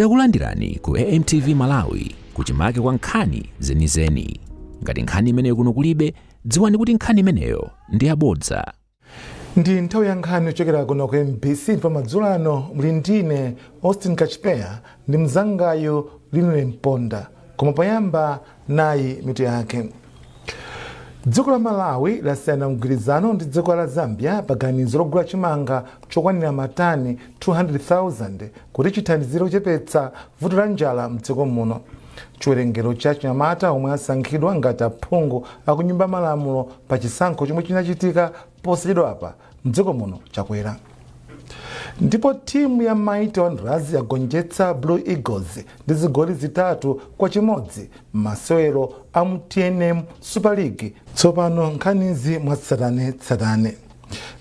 Takulandirani ku AMTV Malawi kuchimake kwa nkhani zenizeni. Ngati nkhani imeneyo kuno kulibe, dziwani kuti nkhani imeneyo ndi yabodza. Ndi nthawi ya nkhani yochokera kuno ku MBC, ndipo madzulo ano muli ndine Austin Kachipeya ndi mzangayo Linule Mponda. Koma poyamba, nayi mitu yake. Dziko la Malawi lasayina mgwirizano ndi dziko la Zambia pa ganizo logula chimanga chokwanira matani 200,000 kuti chithandizire kuchepetsa vuto la njala mdziko muno. Chiwerengero cha chinyamata omwe asankhidwa ngati aphungu akunyumba malamulo pa chisankho chomwe chinachitika posachedwapa mdziko muno chakwera. Ndipo timu ya Mighty Wanderers yagonjetsa Blue Eagles ndi zigoli 3-1 m'masewero a mu TNM Super League. Tsopano nkhanizi mwatsatanetsatane.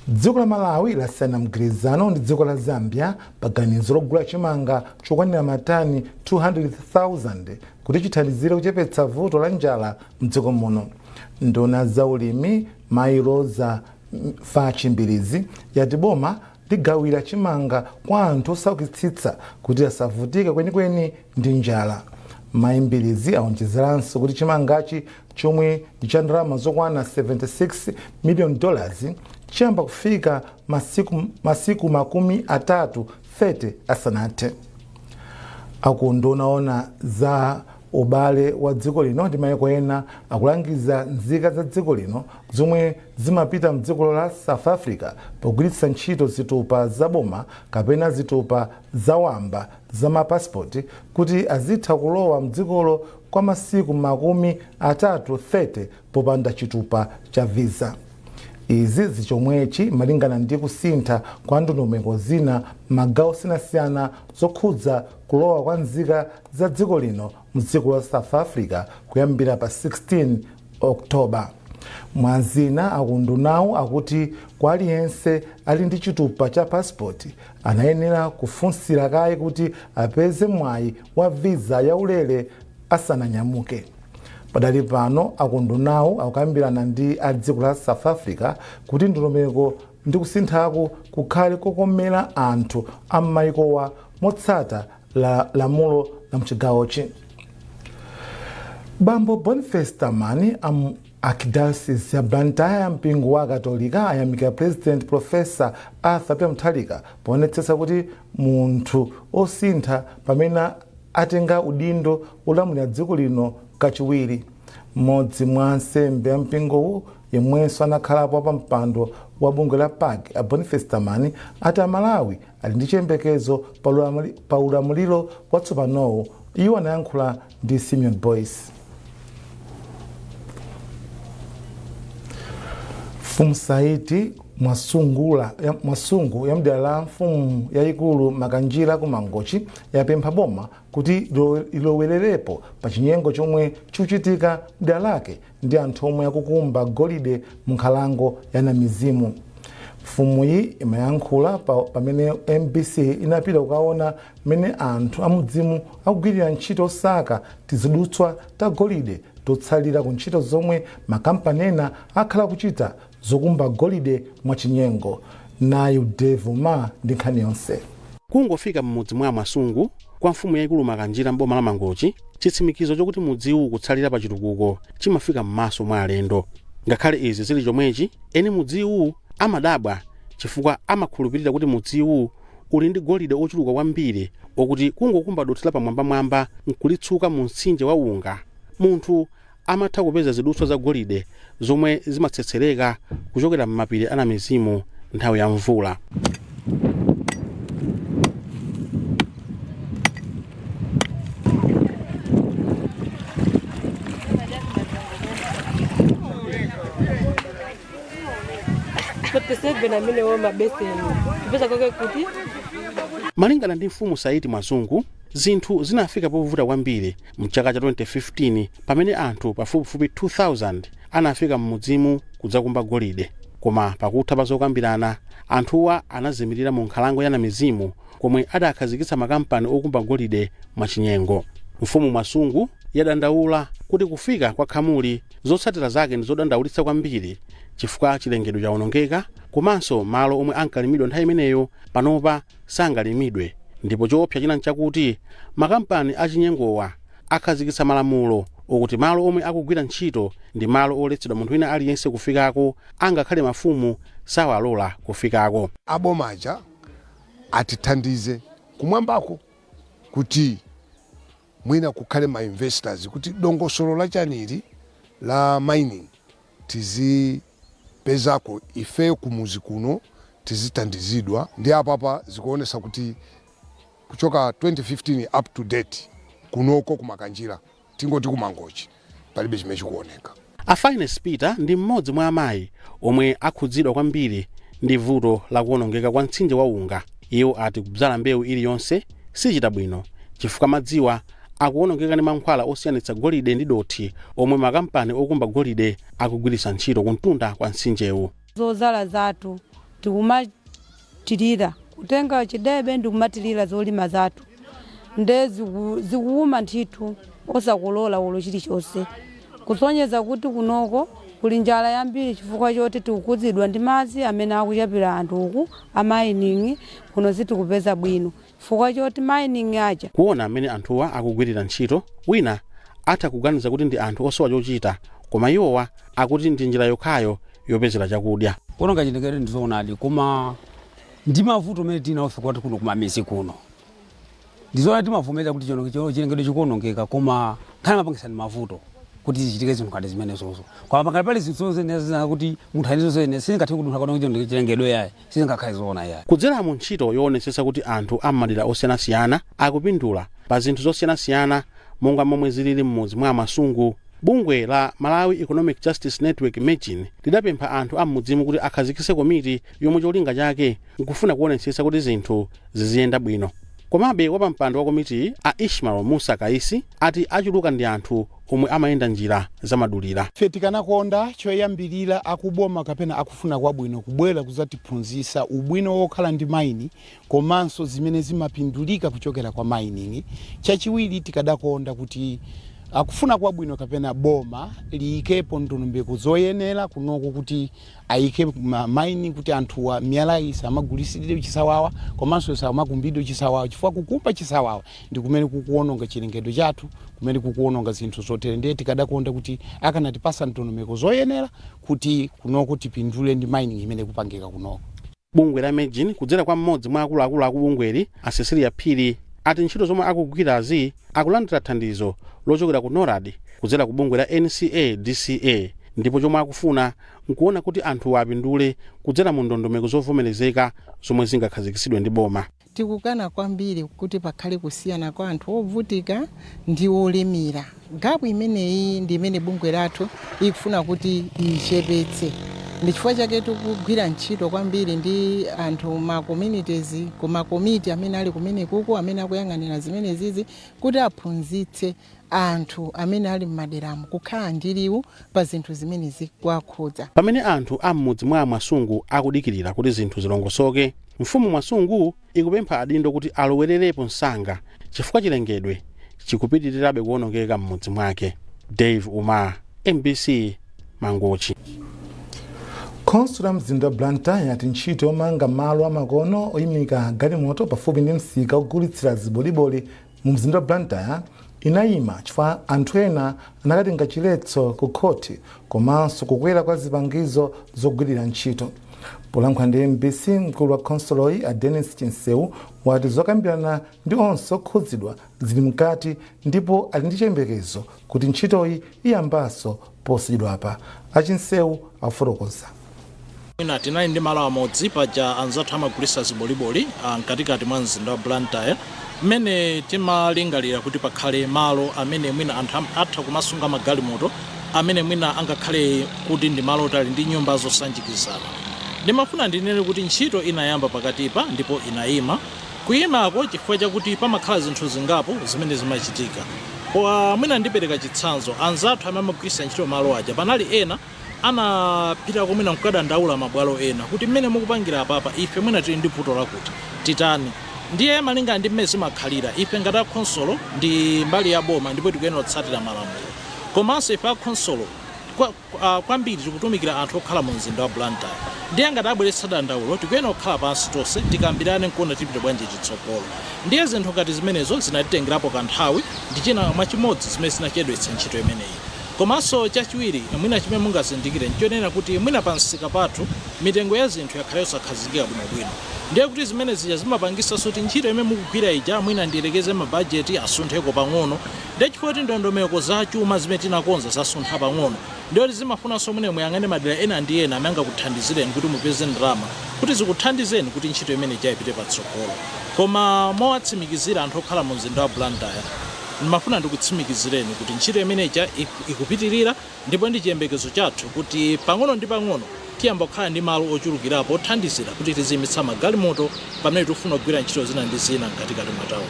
Dziko la Malawi lasayina mgwirizano ndi dziko la Zambia pa ganizo logula chimanga chokwanira matani 200,000 kuti chithandizire kuchepetsa vuto la njala mdziko muno. Nduna za ulimi Mayi Roza Fatch Mbilizi yati boma ligawira chimanga kwa anthu osaukitsitsa kuti asavutike kwenikweni ndi njala. Mayi Mbilizi aonjezeranso kuti chimangachi, chomwe ndi cha ndalama zokwana 76 million dollars, chiyamba kufika masiku 30 asanathe. Akunduna oona za ubale wa dziko lino ndi mayiko ena akulangiza nzika za dziko lino zomwe zimapita mdziko la South Africa pogwiritsa ntchito zitupa za boma kapena zitupa zawamba za mapasipoti kuti azitha kulowa mdzikolo kwa masiku 30 popanda chitupa cha visa. Izi zichomwechi malingana ndi kusintha kwa ndondomeko zina magawo osiyanasiyana zokhudza kulowa kwa nzika za dziko lino mdziko la South Africa kuyambira pa 16 October. Mwazina, akundunawo akuti kwa aliyense ali ndi chitupa cha passport anayenera kufunsira kaye kuti apeze mwayi wa visa yaulere asananyamuke. Padali pano akundunawo akukambirana ndi a dziko la South Africa kuti ndondomeko ndi kusinthaku kukhale kokomera anthu a m'mayikowa motsata lamulo la mchigawochi. Bambo Boniface Tamani am Archdiocese ya Blantyre ya mpingo wa Katolika ayamikira President Professor Arthur Peter Mutharika poonetsetsa kuti munthu osintha pamene atenga udindo olamulira dziko lino kachiwiri. Mmodzi mwa ansembe a mpingowu, yemwenso anakhalapo pa mpando wa bungwe la PAC, a Boniface Tamani, ati Amalawi ali ndi chiyembekezo pa ulamuliro watsopanowu. Iwo anayankhula ndi Simeon Boyce. Mfumu Saiti Mwasungu ya mdera la mfumu yayikulu Makanjira ku Mangochi yapempha boma kuti lilowererepo pa chinyengo chomwe chikuchitika mdera lake ndi anthu omwe akukumba golide mu nkhalango ya Namizimu. Mfumuyi imayankhula pamene MBC inapita kukaona mmene anthu amudzimu akugwirira ntchito osaka tizidutswa ta golide totsalira ku ntchito zomwe makampani ena akhala kuchita zokumba golide mwachinyengo. Nayu Dave Ma ndi nkhani yonse. Kungofika m'mudzi mwa Mwasungu kwa mfumu yayikulu Makanjira m'boma la Mangochi, chitsimikizo chokuti mudziwu ukutsalira pa chitukuko chimafika m'maso mwa alendo. Ngakhale izi zili chomwechi, eni mudziwu amadabwa chifukwa amakhulupirira kuti mudziwu uli ndi golide ochuluka kwambiri, okuti kungokumba dothi la pamwambamwamba nkulitsuka mu mtsinje wa Unga, munthu amatha kupeza zidutswa za golide zomwe zimatsetsereka kuchokera m'mapiri a Namizimu nthawi ya mvula. Amene mabeseni kupeza kwake kuti Malingana ndi mfumu Saiti Mwazungu, zinthu zinafika povuta kwambiri mchaka cha 2015 pamene anthu pafupifupi 2000 anafika m'mudzimu kudzakumba golide, koma pakutha pa zokambirana anthuwa anazimirira mu nkhalango ya Namizimu komwe adakhazikitsa makampani okumba golide mwachinyengo. Mfumu Mwasungu yadandaula kuti kufika kwa khamuli, zotsatira zake ndi zodandaulitsa kwambiri chifukwa chilengedwe chawonongeka, komanso malo omwe ankalimidwa nthawi imeneyo panopa sangalimidwe, Ndipo choopsa china nchakuti makampani achinyengowa akhazikitsa malamulo okuti malo omwe akugwira ntchito ndi malo oletsedwa munthu wina aliyense kufikako, angakhale mafumu sawalola kufikako. Abomaja atithandize kumwambako kuti mwina kukhale ma investors, kuti dongosolo lachanili la mining tizipezako ifeyo kumuzi kuno, tizithandizidwa. Ndi apapa zikuonesa kuti kuchoka 2015 up to date, kunoko kuMakanjira, tingoti kuMangochi, palibe chimene chikuoneka. A Finance Peter ndi mmodzi mwa amayi omwe akhudzidwa kwambiri ndi vuto la kuwonongeka kwa mtsinje wa Unga. Iwo ati kudzala mbewu iliyonse sichita bwino chifukwa madziwa akuwonongeka ndi mankhwala osiyanitsa golide ndi dothi omwe makampani okumba golide akugwiritsa ntchito kumtunda kwa mtsinjewu. Zozala zathu tikumatirira, kutenga chidebe ndikumatirira zolima zathu, nde zikuwuma nthithu, osakolola ulo chilichonse, kusonyeza kuti kunoko kuli njala yambiri chifukwa choti tikukhudzidwa ndi madzi amene akuchapira anthu uku a mining. Kuno sitikupeza bwino chifukwa choti mining aja. Kuona amene anthuwa akugwirira ntchito, wina atha kuganiza kuti ndi anthu osowa chochita, koma iwowa akuti ndi njira yokhayo yopezera chakudya. Kuononga chilengedwe ndizoonadi, koma ndi mavuto amene tinawo kwati kuno kumamizi kuno. Ndizoona, timavomereza kuti chilengedwe chikuonongeka, koma nkhani mapangisa ndi mavuto kuti zichitike zinthu ngati zimenezozo. Koma pakali pali zinthu zozene kuti munthu ali zozene sizingathe kudumpha kuononga chilengedwe, yayi, sizingakhale zoona, yayi. Kudzera mu ntchito yoonetsetsa kuti anthu am'madera osiyanasiyana akupindula pa zinthu zosiyanasiyana monga momwe zilili m'mudzi mwa Masungu, bungwe la Malawi Economic Justice Network, MEJN, lidapempha anthu am'mudzimu kuti akhazikitse komiti yomwe cholinga chake nkufuna kuonetsetsa kuti zinthu ziziyenda bwino. Komabe wapampando wa komitiyi, a Ishmael Musa Kaisi, ati achuluka ndi anthu omwe amayenda njira zamadulira. Ife tikanakonda choyambirira akuboma kapena akufuna kwabwino kubwera kuzatiphunzitsa ubwino wokhala ndi mining komanso zimene zimapindulika kuchokera kwa mining. Chachiwiri, tikadakonda kuti akufuna kwabwino kapena boma liyikepo ndondomeko zoyenera kunoko kuti ayike ma mining, kuti anthuwa miyala iyi samagulitsidwe chisawawa komanso samakumbidwe chisawawa, chifukwa kukumba chisawawa ndi kumene kukuononga chilengedwe chathu, kumene kukuononga zinthu zotere. Ndiye tikadakonda kuti akanatipasa ndondomeko zoyenera kuti kunoko tipindule ndi mining imene kupangika kunoko. Bungwe la MEJN, kudzera kwa mmodzi mwa akuluakulu aku bungweli, a Cecilia Phiri, ati ntchito zomwe akugwirazi akulandira thandizo lochokera ku NORAD kudzera ku bungwe la NCA DCA, ndipo chomwe akufuna nkuona kuti anthu apindule kudzera mu ndondomeko zovomerezeka zomwe zingakhazikitsidwe ndi boma. Tikukana kwambiri kuti pakhale kusiyana kwa anthu ovutika ndi olemera. Gap imeneyi ndi imene bungwe lathu ikufuna kuti ichepetse. Ndi chifukwa chake tikugwira ntchito kwambiri ndi anthu ma communities, kuma komiti amene ali kumene kuku, amene akuyang'anira zimenezizi, kuti aphunzitse anthu amene ali m'maderamo kukhala ndi liwu pa zinthu zimene zikuwakhudza. Pamene anthu am'mudzi mwa Mwasungu akudikirira kuti zinthu zilongosoke, mfumu Mwasungu ikupempha adindo kuti alowererepo msanga chifukwa chilengedwe chikupitirirabe kuwonongeka m'mudzi mwake. Dave Umar, MBC, Mangochi. Khonsolo ya mzinda wa Blantyre yati ntchito yomanga malo amakono oyimika galimoto pafupi ndi msika ogulitsira ziboliboli mu mzinda wa Blantyre inayima chifukwa anthu ena anakatenga chiletso ku khoti komanso kukwera kwa zipangizo zogwirira ntchito. Polankhula ndi MBC, mkulu wa khonsoloyi, a Dennis Chinseu, wati zokambirana ndi onse okhudzidwa zili mkati ndipo ali ndi chiyembekezo kuti ntchitoyi iyambanso posachedwapa. A Chinseu akufotokoza. Mwina tinali ndi malo amodzi paja anzathu amagulitsa ziboliboli mkatikati mwa mzinda wa Blantyre, mmene timalingalira kuti pakhale malo amene mwina anthu atha kumasunga magalimoto, amene mwina angakhale kuti ndi malo otali ndi nyumba zosanjikizana. Ndimafuna ndinene kuti ntchito inayamba pakatipa ndipo inayima. Kuyimako chifukwa chakuti pamakhala zinthu zingapo zimene zimachitika. Kwa mwina ndipereka chitsanzo, anzathu amene amagwiritsa ntchito malo aja, panali ena anapita mwina nkukadandaula mabwalo ena kuti mmene mukupangira apapa, ife mwina tili ndi vuto lakuti titani. Ndiye malingana ndi mmene zimakhalira, ife ngati akhonsolo ndi mbali ya boma ndipo tikuyenera kutsatira malamulo. Komanso ife akhonsolo Kwambiri tikutumikira anthu okhala mu mzinda wa Blantyre, ndiye ngati abweretsa dandaulo, tikuyenera kukhala pansi tonse, tikambirane nkuona tipite bwanji chitsogolo. Ndiye zinthu ngati zimenezo zinatitengerapo kanthawi, ndi china mwachimodzi zimene zinachedwetsa ntchito imeneyi. Komanso chachiwiri mwina chimene mungazindikire nchonena kuti mwina pa msika pathu mitengo ya zinthu yakhala yosakhazikika bwinobwino. Ndiye kuti zimene zija zimapangisanso kuti ntchito imene mukugwira ija, mwina ndiyelekeze mabajeti asuntheko pang'ono. Ndiye chifukwa kuti ndondomeko za chuma zimene tinakonza zasuntha pang'ono, ndiye kuti zimafunanso mwina muyang'ane madera ena ndi ena amene angakuthandizireni kuti mupeze ndalama kuti zikuthandizeni kuti ntchito imene ija ipite patsogolo. Koma mowatsimikizira anthu okhala mu mzinda wa Blantyre, ndimafuna ndikutsimikizireni kuti ntchito imene ija ikupitirira, ndipo ndi chiyembekezo chathu kuti pang'ono ndi pang'ono tiyamba kukhala ndi malo ochulukirapo othandizira kuti tiziyimitsa magalimoto pamene tikufuna kugwira ntchito zina ndi zina mkatikati mwa tawuni.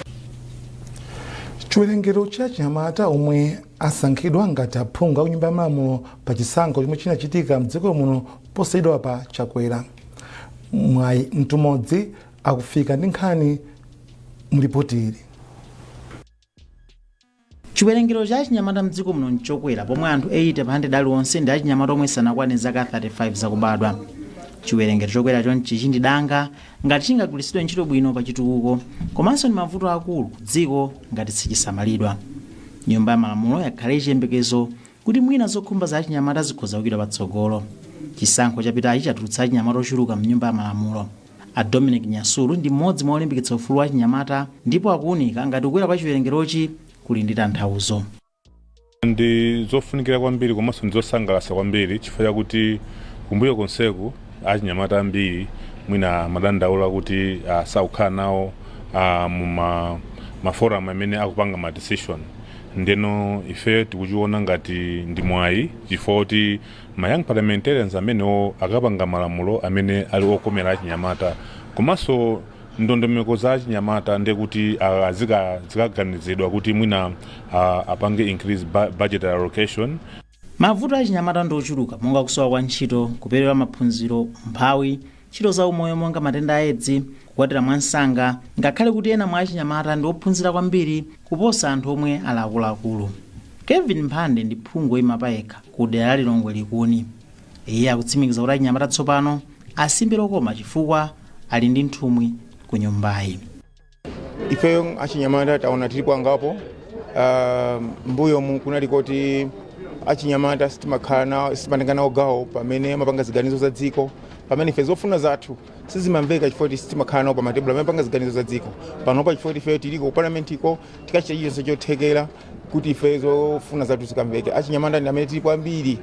Chiwerengero cha chinyamata omwe asankhidwa ngati aphungu aku Nyumba ya Malamulo pa chisankho chomwe chinachitika mdziko muno posachedwa pa chakwera. Mwayi Mtumodzi akufika ndi nkhani mulipoti ili. Chiwerengero cha achinyamata mdziko muno nchokwera, pomwe anthu 80 pa 100 aliwonse ndi achinyamata omwe sanakwane zaka 35 zakubadwa. Chiwerengero chokwera chonchichi ndi danga ngati chingagwiritsidwe ntchito bwino pa chitukuko, komanso ndi mavuto akulu ku dziko ngati sichisamalidwa. Nyumba ya Malamulo yakhala chiyembekezo kuti mwina zokhumba za achinyamata zikhoza kuyikidwa patsogolo. Chisankho chapitachi chatulutsa achinyamata ochuluka mnyumba ya Malamulo. A Dominic Nyasulu ndi mmodzi mwa olimbikitsa ufulu wa achinyamata, ndipo akuwunika ngati kukwera kwa chiwerengerochi kuli ndi tanthauzo. Ndi zofunikira kwambiri komanso ndi zosangalatsa kwambiri, chifukwa chakuti kumbuyo konseku achinyamata ambiri mwina madandaula kuti sakukhala nawo mu maforum amene akupanga ma decision. Ndeno ife tikuchiona ngati ndi mwayi, chifukwa kuti ma young parliamentarians amenewo akapanga malamulo amene ali okomera achinyamata, komanso ndondomeko za achinyamata, ndiye kuti zikaganizidwa kuti mwina apange increase budget allocation. Mavuto achinyamata ndi ochuluka, monga kusowa kwa ntchito, kuperewera maphunziro, umphawi, ntchito za umoyo monga matenda a Edzi, kukwatira mwansanga, ngakhale kuti ena mwa achinyamata ndi ophunzira kwambiri kuposa anthu omwe ali akuluakulu. Kevin Mphande ndi phungu oyima payekha ku dera la Lilongwe Likuni. Iye akutsimikiza kuti achinyamata tsopano asimbe lokoma chifukwa ali ndi nthumwi ku nyumbayi. Ifeyo achinyamata taona tilipo angapo. Mbuyo mu kunali koti achinyamata sitimakhala nawo, sitimatenga nawo gawo pamene amapanga ziganizo za dziko, pamene ife zofuna zathu sizimamveka chifukwa kuti sitimakhala nawo pa matebulo amene amapanga ziganizo za dziko. Panopa, chifukwa kuti ifeyo tiliko ku parliamentiko, tikachita chilichonse chothekera kuti ife zofuna zathu zikamveke. Achinyamata ndi amene tilipo ambiri,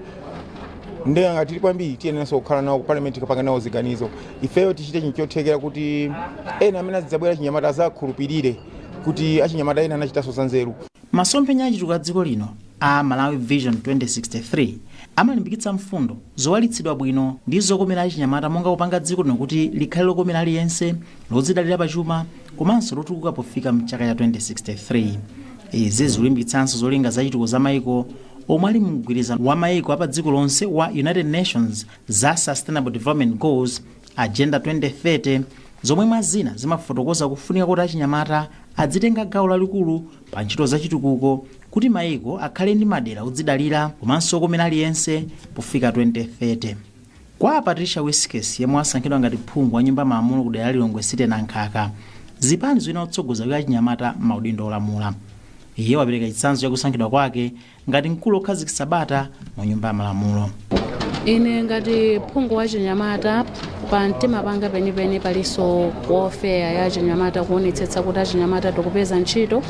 ndiye ngati tilipo ambiri, tiyeneranso kukhala nawo ku parliament, kapanga nawo ziganizo. Ifeyo tichite chinthu chothekera kuti ena amene azidzabwera achinyamata azakhulupirire kuti achinyamata ena anachitanso za nzeru. Masomphenya achitukuko a dziko lino a Malawi Vision 2063 amalimbikitsa mfundo zowalitsidwa bwino ndi zokomera achinyamata, monga kupanga dziko lino kuti likhale lokomera aliyense, lodzidalira pachuma komanso lotukuka pofika mchaka cha 2063. Izi zikulimbikitsanso zolinga zachitukuko za maiko omwe ali mgwirizano wa maiko apa dziko lonse wa United Nations za Sustainable Development Goals, Agenda 2030, zomwe mwa zina zimafotokoza kufunika kuti achinyamata adzitenga gawo lalikulu pa ntchito zachitukuko kuti maiko akhale ndi madera odzidalira komanso okomera aliyense pofika 2030. Kwa Patricia Wiskes, yemwe wasankhidwa ngati phungu wa Nyumba Malamulo ku dera la Lilongwe City Nankhaka, zipani zina otsogoza kwa achinyamata m'maudindo olamula. Iye wapereka chitsanzo chakusankhidwa kwake ngati mkulu okhazikitsa bata mu Nyumba ya Malamulo. Ine ngati phungu wa chinyamata, pa mtima panga penipeni palinso welfare ya chinyamata, kuonetsetsa kuti achinyamata tikupeza ntchito,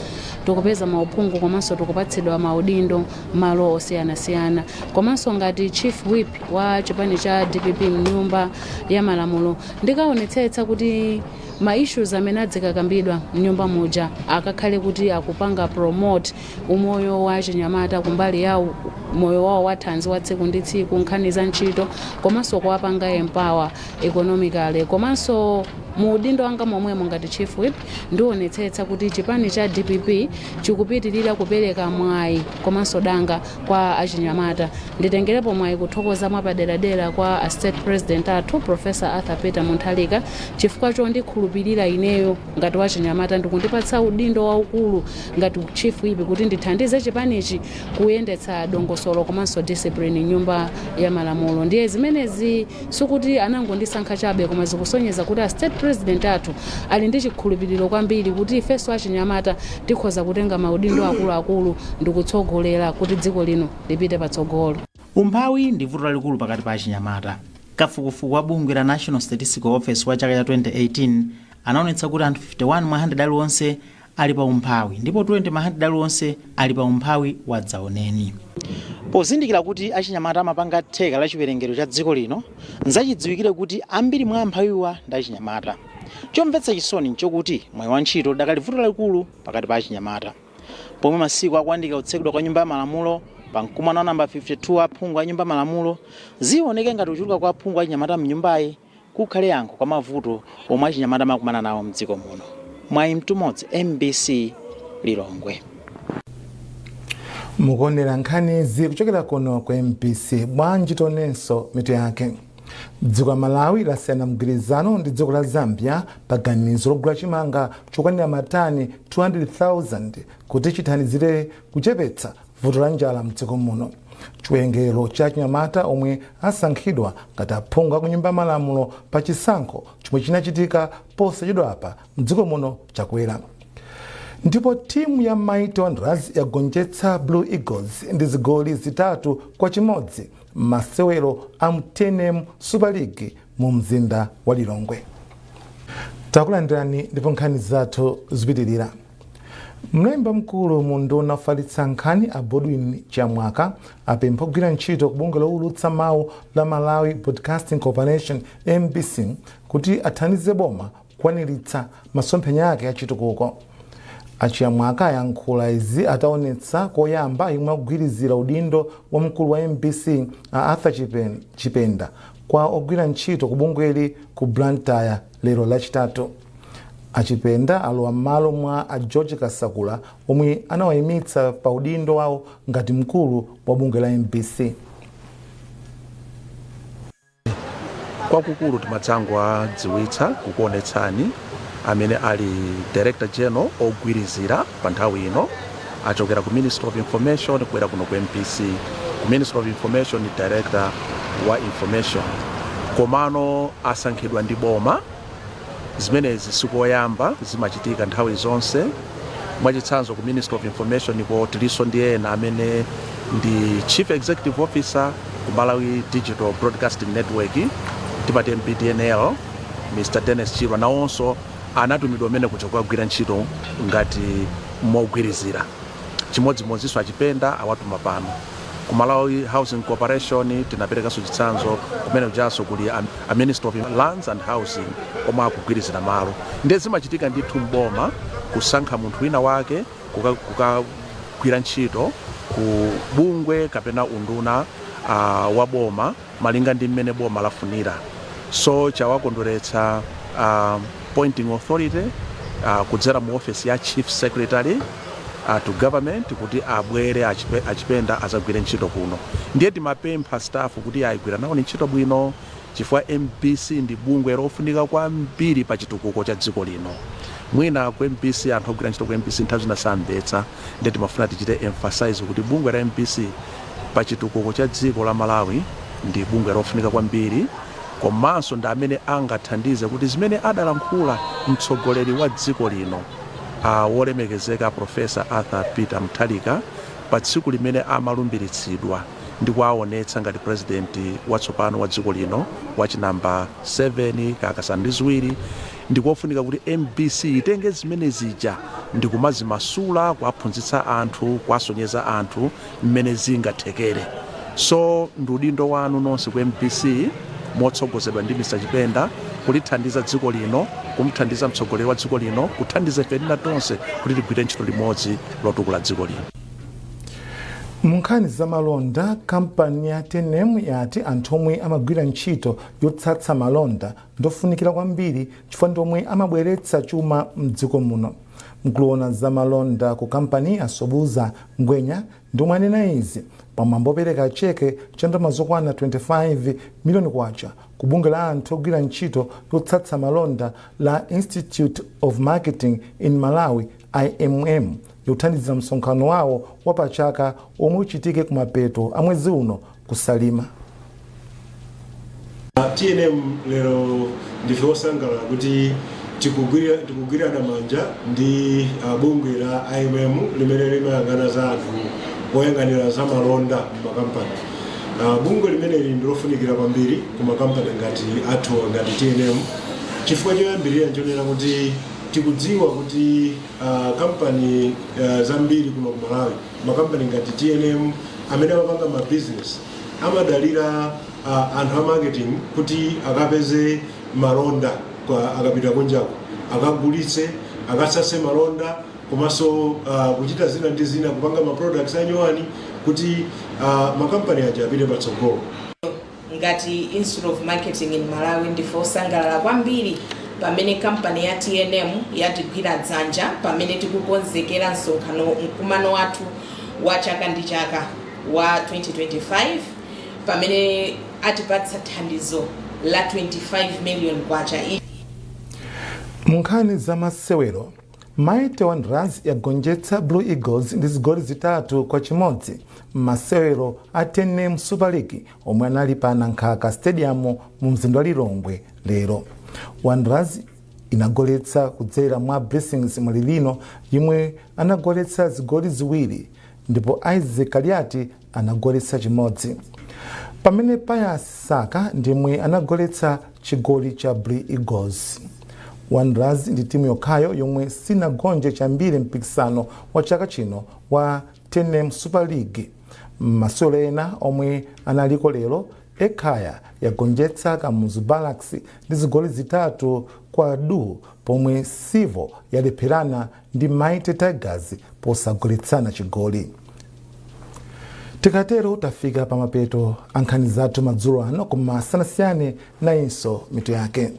tikupeza mauphungu komanso tikupatsidwa maudindo malo osiyanasiyana. Komanso ngati chief whip wa chipani cha DPP mnyumba ya Malamulo, ndikaonetsetsa kuti ma issues amene adzikakambidwa mnyumba muja akakhale kuti akupanga promote umoyo wa chinyamata kumbali ya moyo wawo wa thanzi wa tsiku ndi tsiku, nkhani za ntchito, komanso kuwapanga empower economically, komanso Mu udindo wanga momwemo ngati chief whip, ndionetsetsa kuti chipani cha DPP chikupitirira kupereka mwayi komanso danga kwa achinyamata. Nditengerepo mwayi kuthokoza mwapaderadera kwa a State President athu, Professor Arthur Peter Mutharika, chifukwa chondikhulupirira ineyo ngati wachinyamata ndikundipatsa udindo waukulu ngati chief whip kuti ndithandize chipanichi kuyendetsa dongosolo komanso discipline nyumba ya malamulo. Ndiye zimenezi sikuti anangondisankha chabe, koma zikusonyeza kuti a State President athu ali ndi chikhulupiriro kwambiri kuti ifenso achinyamata tikhoza kutenga maudindo akuluakulu ndikutsogolera kuti dziko lino lipite patsogolo. Umphawi ndi vuto lalikulu pakati pa achinyamata. Kafukufuku wa bungwe la National Statistical Office wa chaka cha 2018 anaonetsa kuti anthu 51 mwa 100 aliwonse ali pa umphawi, ndipo 20 mwa 100 aliwonse ali pa umphawi wadzaoneni. Pozindikira kuti achinyamata amapanga theka la chiwerengero cha dziko lino, nzachidziwikire kuti ambiri mwa amphawiwa ndi achinyamata. Chomvetsa chisoni nchokuti mwayi wa ntchito dakali vuto lalikulu pakati pa achinyamata. Pomwe masiku akuyandikira kutsekedwa kwa nyumba ya malamulo pa mkumano wa namba 52 aphungu a nyumba ya malamulo, zioneke ngati kuchuluka kwa aphungu achinyamata mnyumbayi kukhale yankho kwa mavuto omwe achinyamata amakumana nawo mdziko muno. Mwayi Mtumodzi, MBC, Lilongwe. Mukuonera nkhanizi kuchokera kuno ku MBC. Bwanji tionenso mitu yake. Dziko la Malawi lasayina mgwirizano ndi dziko la Zambia pa ganizo logula chimanga chokwanira matani 200,000 kuti chithandizire kuchepetsa vuto la njala mdziko muno. Chiwerengero cha achinyamata omwe asankhidwa ngati aphungu aku nyumba ya malamulo pa chisankho chomwe chinachitika posachedwapa mdziko muno chakwera. Ndipo timu ya Mighty Wanderers yagonjetsa Blue Eagles ndi zigoli 3-1 masewero a mu TNM Super League mu mzinda wa Lilongwe. Takulandirani ndipo nkhani zathu zipitirira. Mlembi mkulu mu unduna ofalitsa nkhani a Godwin Chiyamwaka apempha ogwira ntchito ku bungwe lowulutsa mawu la Malawi Broadcasting Corporation, MBC, kuti athandize boma kukwaniritsa masomphenya ake achitukuko. Achiyamwaka ayankhula izi ataonetsa koyamba yemwe akugwirizira udindo wa mkulu wa MBC a Arthur Chipenda kwa ogwira ntchito ku bungweli ku Blantyre lero Lachitatu. Achipenda alowa m'malo mwa a George Kasakula omwe anawayimitsa pa udindo wawo ngati mkulu wa bungwe la MBC. Kwakukulu timadzangowadziwitsa, kukuonetsani amene ali Director General ogwirizira pa nthawi ino. Achokera ku Ministry of Information kubwera kuno ku MBC. Ku Ministry of Information, Director wa Information, komano asankhidwa ndi boma. Zimenezi sikoyamba, zimachitika nthawi zonse. Mwachitsanzo, ku Ministry of Information ko tilinso ndi ena amene ndi Chief Executive Officer ku Malawi Digital Broadcasting Network, timati MBDNL, Mr Dennis Chirwa, nawonso anatumidwa umene kuja kukagwira ntchito ngati mogwirizira. Chimodzimodzinso Achipenda awatuma pano. Ku Malawi Housing Corporation tinaperekanso chitsanzo, kumene kujanso kuli a Minister of Lands and Housing omwe akugwirizira malo. Ndiye zimachitika ndithu mboma kusankha munthu wina wake kukagwira ntchito ku bungwe kapena unduna wa boma malinga ndi mmene boma lafunira. So chawakondweretsa appointing authority kudzera mu office ya Chief Secretary to Government kuti abwere Achipenda azagwire ntchito kuno. Ndiye timapempha staff kuti ayigwira nawo ntchito bwino, chifukwa MBC ndi bungwe lofunika kwambiri pa chitukuko cha dziko lino. Mwina ku MBC, anthu ogwira ntchito ku MBC nthawi zina samvetsa. Ndiye timafuna tichite emphasize kuti bungwe la MBC pa chitukuko cha dziko la Malawi ndi bungwe lofunika kwambiri, komanso ndi amene angathandize kuti zimene adalankhula mtsogoleri wa dziko lino, wolemekezeka Professor Arthur Peter Mutharika, pa tsiku limene amalumbiritsidwa ndi kuwaonetsa ngati president watsopano wa dziko lino wachinamba 7 kaka 7, ndikofunika kuti MBC itenge zimene zija ndikumazimasula, kuwaphunzitsa anthu, kuwasonyeza anthu mmene zingathekere. So ndi udindo wanu nonse ku MBC motsogozedwa ndi Mr Chipenda kulithandiza dziko lino, kumthandiza mtsogoleri wa dziko lino, kuthandiza ife tina tonse kuti tigwire ntchito limodzi lotukula dziko lino. Munkhani zamalonda, kampani ya TNM yati anthu omwe amagwira ntchito yotsatsa malonda ndofunikira kwambiri chifukwa ndi omwe amabweretsa chuma mdziko muno. Mkulu woona zamalonda ku kampani, Asobuza Ngwenya, ndi omwe anena izi pamwambo opereka cheke cha ndalama zokwana 25 miliyoni kwacha ku bungwe la anthu ogwira ntchito yotsatsa malonda la Institute of Marketing in Malawi, IMM, yothandizira msonkhano wawo wapachaka omwe uchitike kumapeto a mwezi uno kuSalima. TNM lero ndife osangalala kuti tikugwirana manja ndi bungwe la IMM limene limayang'ana za anthu oyang'anira za malonda m'makampani. Bungwe limeneli ndilofunikira kwambiri ku makampani ngati athu, ngati TNM, chifukwa choyambirira nchonena kuti tikudziwa kuti kampani zambiri kuno ku Malawi, makampani ngati TNM amene amapanga ma business, amadalira anthu a marketing kuti akapeze malonda akapita kunjako, akagulitse, akatsatse malonda, komanso kuchita zina ndi zina, kupanga ma products anyuwani kuti makampani aja apite patsogolo. Ngati Institute of Marketing in Malawi, ndife osangalala kwambiri pamene kampani ya TNM yatigwira dzanja pamene tikukonzekera msonkhano, mkumano wathu wa chaka ndi chaka wa 2025, pamene atipatsa thandizo la 25 million kwacha. Munkhani za masewero, Mighty Wanderers yagonjetsa Blue Eagles ndi zigoli 3-1 m'masewero a TNM Super League omwe anali pa Nankhaka Stadium mu mzinda wa Lilongwe lero. Wanderers inagoletsa kudzera mwa Blessings Mwalilino yemwe anagoletsa zigoli ziwiri, ndipo Isaac Kaliati anagoletsa chimodzi, pamene Pius Saka ndimwe anagoletsa chigoli cha Blue Eagles. Wanderers ndi timu yokhayo yomwe sinagonje chiyambire mpikisano wa chaka chino wa TNM Super League. Masewero ena omwe analiko lero, Ekhaya yagonjetsa Kamuzu Barracks ndi zigoli 3-2, pomwe Civo yalepherana ndi Mighty Tigers posagoletsana chigoli. Tikatero tafika pamapeto ankhani zathu madzulo ano, koma sanasiyane nayinso mitu yake.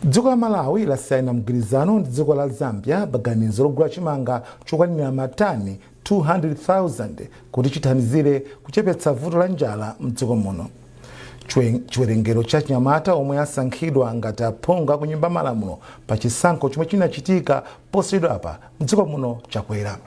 Dziko la Malawi lasayina mgwirizano ndi dziko la Zambia paganizo logula chimanga chokwanira matani 200,000 kuti chithandizire kuchepetsa vuto la njala mdziko muno. Chiwerengero cha chinyamata omwe asankhidwa ngati aphungu aku Nyumba Malamulo pa chisankho chomwe chinachitika posachedwapa mdziko muno chakwera.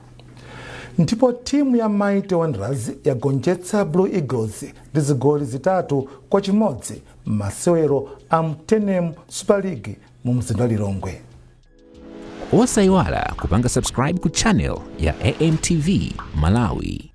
Ndipo timu ya Mighty Wanderers yagonjetsa Blue Eagles ndi zigoli 3-1 m'masewero a m'TNM Super League mu mzinda wa Lilongwe. Osayiwala kupanga subscribe ku channel ya AMTV Malawi.